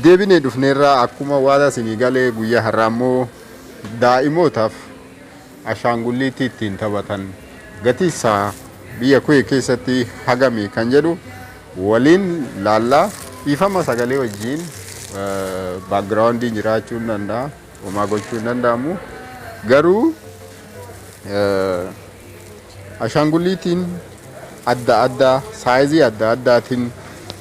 Deebinee dhufneerraa akkuma waadaa isinii galee guyyaa har'aa immoo daa'imootaaf ashaangulliitii ittiin taphatan gatii isaa biyya Kuwait keessatti hagami kan jedhu waliin laallaa. Dhiifama sagalee wajjin backgroundiin jiraachuu hin danda'a, homaa gochuu hin danda'amu. Garuu ashaangulliitiin adda addaa saayizii adda addaatiin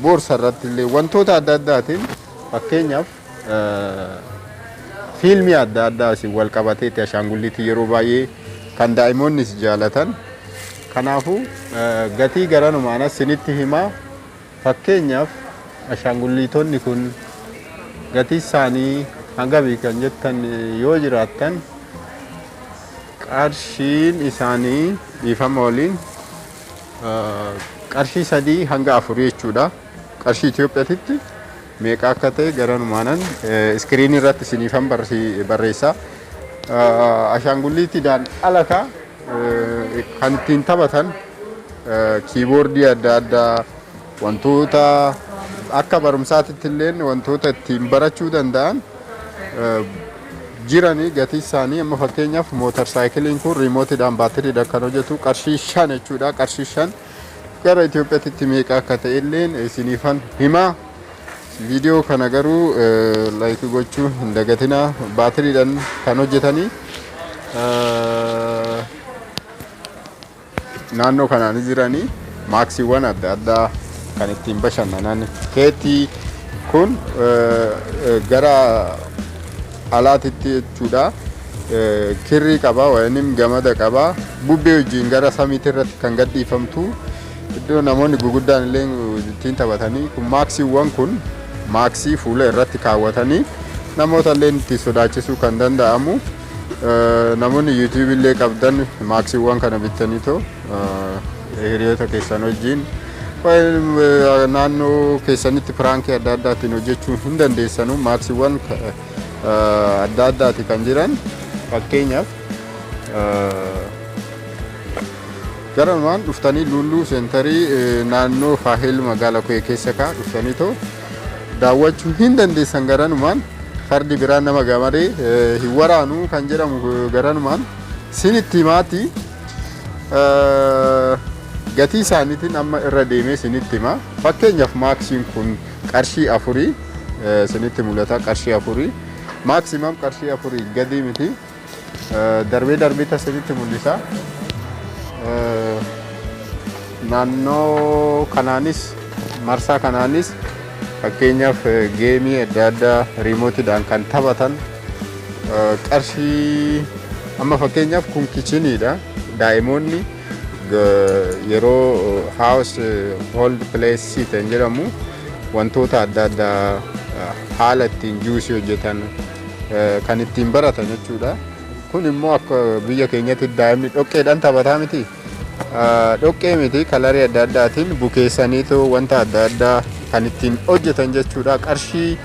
boorsa irratti illee wantoota adda addaatiin, fakkeenyaaf fiilmii adda addaa isin wal qabateetti ashaangulliitii yeroo baay'ee kan daa'imoonnis jaalatan. Kanaafuu gatii garanumaan as isinitti himaa. Fakkeenyaaf ashaangulliitonni kun gatii isaanii hangami kan jettan yoo jiraattan, qarshiin isaanii dhiifama waliin qarshii 3 hanga 4 jechuudha. Qarshii Itoophiyaatitti meeqa akka ta'e garanumaanan iskiriinii irratti isiniifan barreessa. Ashaangulliitiidhaan alaka kan ittiin taphatan kiiboordii adda addaa, wantoota akka barumsaatitti illee wantoota ittiin barachuu danda'an jiranii. Gatii isaanii amma fakkeenyaaf mootarsaayikiliin kun riimootiidhaan baatiriidhaan kan hojjetu qarshii 5 jechuudha. Qarshii 5 gara Itoophiyaatti meeqa akka ta'e illeen isiniifan himaa. Viidiyoo kana garuu like gochuu hin dagatinaa. Baatiriidhaan kan hojjetanii naannoo kanaan jiranii maaksiiwwan adda addaa kan ittiin bashannanan keetii kun gara alaatitti jechuudha. Kirrii qaba waynim gamada qaba, bubbee wajjin gara samiitti irratti kan gadhiifamtu, iddoo namoonni guguddaan illee ittiin taphatanii kun. Maaksiiwwan kun maaksii fuula irratti kaawwatanii namoota illee itti sodaachisuu kan danda'amu. Namoonni YouTube illee qabdan maaksiiwwan kana bittanii too hiriyoota keessan wajjin naannoo keessanitti prankii adda addaatiin hojjechuu hin dandeessanu. Maaksiiwwan adda addaati kan jiran. Fakkeenyaaf garanumaan dhuftanii Luulluu Centerii naannoo Faahil magaala Kuwee keessa kaa dhuftanii too daawwachuu hin dandeessan. Garanumaan fardi biraan nama gamaree hin waraanu kan jedhamu garanumaan sinitti himaati. Gatii isaaniitiin amma irra deemee sinitti hima. Fakkeenyaaf maaksiin kun qarshii 4 sinitti mul'ata. Qarshii 4, maximum qarshii 4 gadii miti. Darbee darbee sinitti mul'isa. Naannoo kanaanis, marsaa kanaanis fakkeenyaaf geemii adda addaa riimootiidhaan kan taphatan qarshii, amma fakkeenyaaf kun kitcheniidha. Daa'imoonni yeroo household place kan jedhamu wantoota adda addaa haala ittiin juusii hojjetan kan ittiin baratan jechuudha. Kun immoo akka biyya keenyatti daa'imni dhoqqeedhaan taphataa miti. Dhoqqee miti, kalarii adda addaatiin bukeessaniitu wanta adda addaa kan ittiin hojjetan jechuudha. Qarshii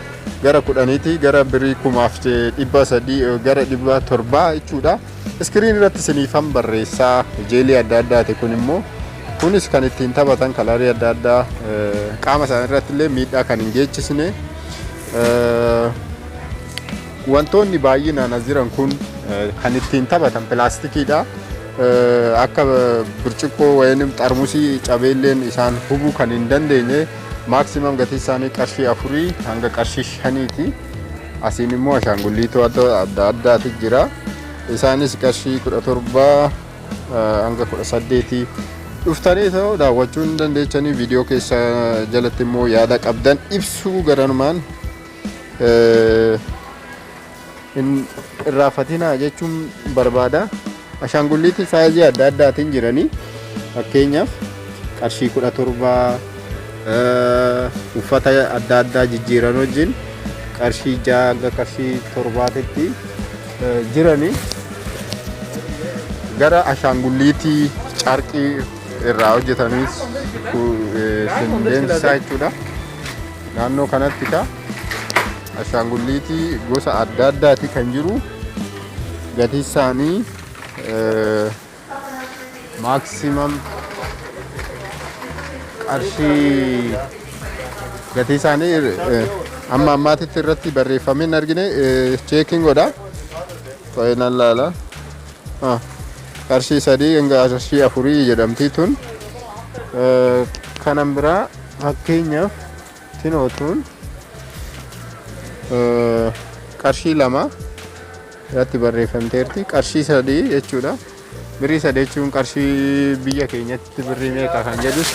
gara 10ti, gara birii 1300, gara 700 jechuudha. Iskiriin irratti isiniifan barreessaa. Jeelii adda addaati kun immoo. Kunis kan ittiin taphatan kalarii adda addaa, qaama isaanii irratti illee miidhaa kan hin geechisne. Wantoonni baay'inaan as jiran kun kan ittiin taphatan pilaastikiidha. Akka burcuqqoo wayiin xarmusii cabeelleen isaan hubuu kan hin dandeenye, maximum gatii isaanii qarshii 4 hanga qarshii 5ti. Asiin immoo ashaangulliituu adda addaati jira. Isaanis qarshii 17 hanga 18. Dhuftanii ta'uu daawwachuu hin dandeechanii. Viidiyoo keessa jalatti immoo yaada qabdan ibsuu garanumaan hin irraafatinaa jechuun barbaada. Ashaangulliitiin saayizii adda addaatiin jiranii, fakkeenyaaf qarshii 17, uffata adda addaa jijjiiran wajjin qarshii 6 hanga qarshii 7titti jiranii. Gara ashaangulliitii carqii irraa hojjetanis sin deemsisaa jechuudha. Naannoo kanatti ka ashaangulliitii gosa adda addaati kan jiru. Gatii isaanii maximum qarshii, gatii isaanii Amma ammaatitti irratti barreeffamee hin argine, checking godha. Faayinaan laala. Qarshii 3 hanga qarshii 4 jedhamti tun. Kanan biraa fakkeenyaaf tinootuun qarshii 2 irratti barreeffamteerti. Qarshii 3 jechuudha. Birrii 3 jechuun qarshii biyya keenyatti birrii meeqa kan jedhus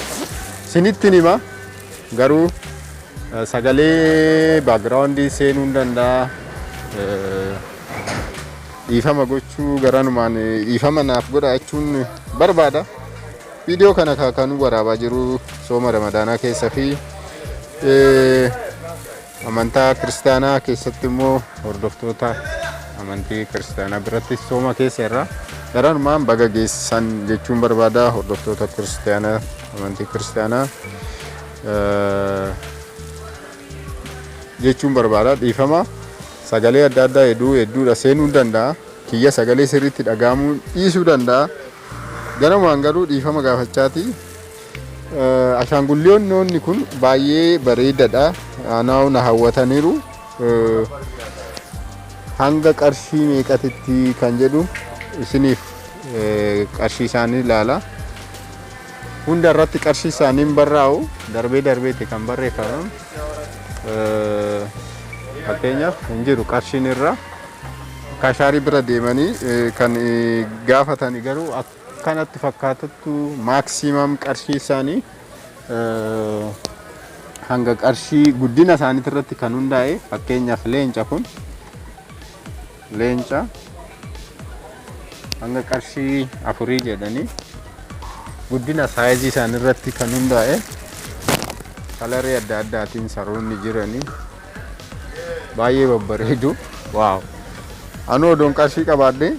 sinittiin hima. Garuu sagalee backgroundii seenuu hin danda'a. Dhiifama gochuu garanumaan dhiifama naaf godha jechuun barbaada. Viidiyoo kana kan waraabaa jiru sooma Ramadaanaa keessa fi amantaa kiristaanaa keessatti immoo hordoftoota amantii kiristaanaa biratti sooma keessa irra garanumaan baga geessan jechuun barbaada, hordoftoota kiristaanaa, amantii kiristaanaa jechuun barbaada. Dhiifama, sagalee adda addaa hedduu hedduudha seenuu danda'a. Kiyya sagalee sirriitti dhaga'amuu dhiisuu danda'a. Ganamaan garuu dhiifama gaafachaati. Ashaangulliyoonni kun baay'ee bareedaadha. Anaa'u na hawwataniiru. Hanga qarshii meeqatitti kan jedhu isiniif qarshii isaanii ilaala. Hunda irratti qarshii isaanii hin barraa'u, darbee darbeetti kan barreeffamu. Fakkeenyaaf hin jiru qarshiin irra. Cashierii bira deemanii kan gaafatani, garuu akkanatti fakkaatuttu maximum qarshii isaanii hanga qarshii guddina isaaniitti irratti kan hundaa'e. Fakkeenyaaf leenca kun, leenca hanga qarshii 4 jedhanii, guddina sizeii isaanii irratti kan hundaa'e. Colorii adda addaatiin saroonni jiranii baay'ee babbareedu. Wow, anuu odoon qarshii qabaadhee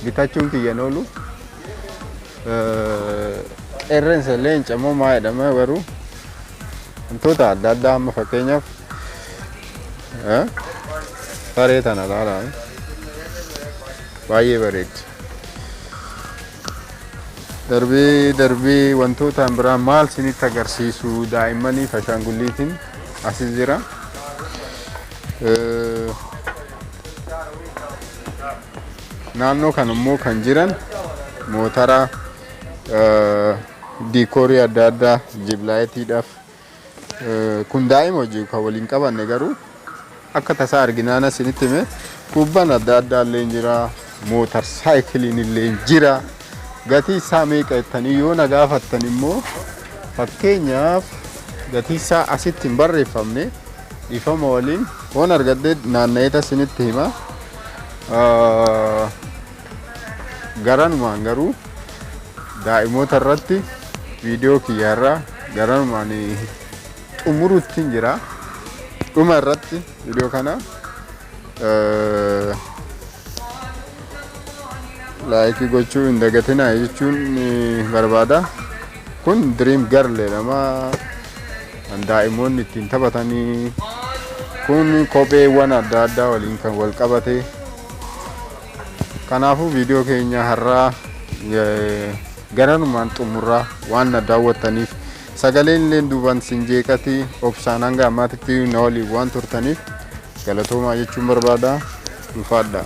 bitachuun kiyyan oolu. Qeerransa, leenca moo maa jedhama? Garuu wantoota adda addaa amma fakkeenyaaf saree tana ilaalaa, baay'ee bareeddi. Darbee darbee wantoota biraa maal sinitti agarsiisu? Daa'immaniif ashaangulliitiin asis jira. Naannoo kan immoo kan jiran mootara, decorii adda addaa, jiblightiidhaaf. Kun daa'ima hojii kan waliin qabanne, garuu akka tasaa arginaan isinitti hime. Kubbaan adda addaa illee jira, mootar saayikiliin illee jira. Gatii isaa meeqa jettanii yoo na gaafattan immoo, fakkeenyaaf gatii isaa asitti hin barreeffamne, dhiifama waliin. Waan argadhee naanna'eeta isinitti hima. Garanumaan garuu daa'imoota irratti viidiyoo kiyyaarraa garanumaan xumuruutti jira. Dhuma irratti viidiyoo kana likeii gochuu hin dagatinaa jechuun barbaada. Kun Dream Girl jedhama. Kan daa'imoonni ittiin taphatanii. Kun kopheewwan adda addaa waliin kan wal qabate. Kanaafuu viidiyoo keenya har'aa garanumaan xumurraa. Waan na daawwattaniif, sagaleen illee duubaan sin jeeqati, obsaan hanga ammaatitti na waliin waan turtaniif galatoomaa jechuun barbaada. Ulfaadha.